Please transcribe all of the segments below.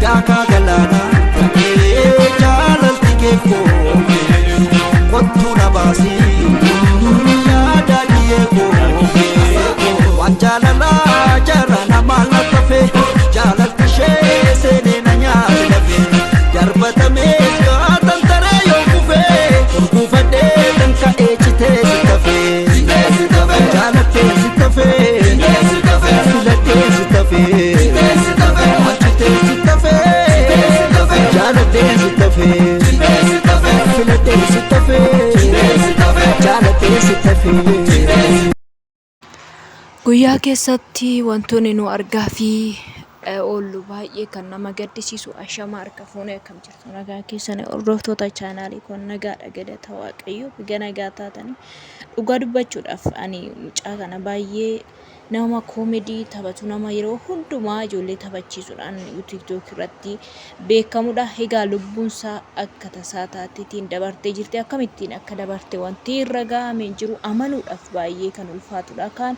Daakaa galaanaa ta'ee jaalalti kee kookee kottuu na baasii yaada kiyyee kookee waan jaalalaa jara namaa lattafe jaalalti ishee seenee na nyaate lafee darbatamees kaatan taree yoo kufee urguufadhee tan ka'ee citee si tafee jaalattee si tafee filattee si tafee achitee si tafee jaalattee si tafee filattee si tafee jaalattee si tafee. Guyyaa keessatti wantoonni nu argaa fi oollu baay'ee kan nama gaddisiisu. Ashama harka fuunee, akkam jirtu? Nagaa keessanii? Hordoftoota chaanaalii kun, nagaadha, galata Waaqayyo, baga nagaa taatanii. Dhugaa dubbachuudhaaf, ani mucaa kana baay'ee nama koomedii taphatu, nama yeroo hundumaa ijoollee taphachiisuudhaan TikTok irratti beekamudha. Egaa lubbuunsaa akka tasaa taateetiin dabartee jirti. Akkamittiin akka dabarte wanti irra ga'amee hin jiru, amanuudhaaf baay'ee kan ulfaatudha. Kaan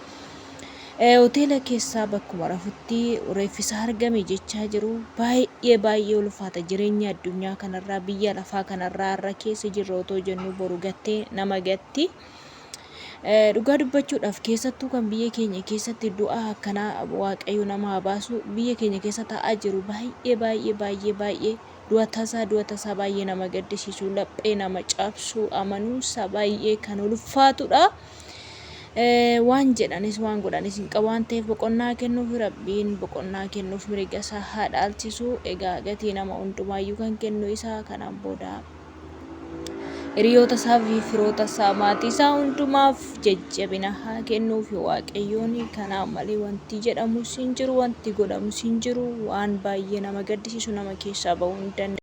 hoteela keessaa bakkuma rafutti reeffisaa argame jechaa jiru. Baay'ee baay'ee ulfaata jireenya addunyaa kanarraa, biyya lafaa kanarraa irra keessa jirra otoo jennu boru gattee nama gatti. Dhugaa dubbachuudhaaf, keessattuu kan biyya keenya keessatti du'a akkanaa, Waaqayyo nama haa baasu, biyya keenya keessa taa'aa jiru baay'ee baay'ee baay'ee baay'ee du'a tasaa, du'a tasaa baay'ee nama gaddisiisu, laphee nama cabsu, amanuunsa baay'ee kan ulfaatudha. Waan jedhanis waan godhanis hin qabu waan ta'eef, boqonnaa kennuuf Rabbiin boqonnaa kennuuf, mirga isaa haa dhaalchisu. Egaa gatii nama hundumaayyuu kan kennu isaa. Kanaan booda hiriyoota isaa fi firoota isaa, maatii isaa hundumaaf jajjabina haa kennuuf Waaqayyoon. Kanaan malee wanti jedhamus hin jiru, wanti godhamus hin jiru. Waan baay'ee nama gaddisiisu, nama keessaa bahuu hin danda'u.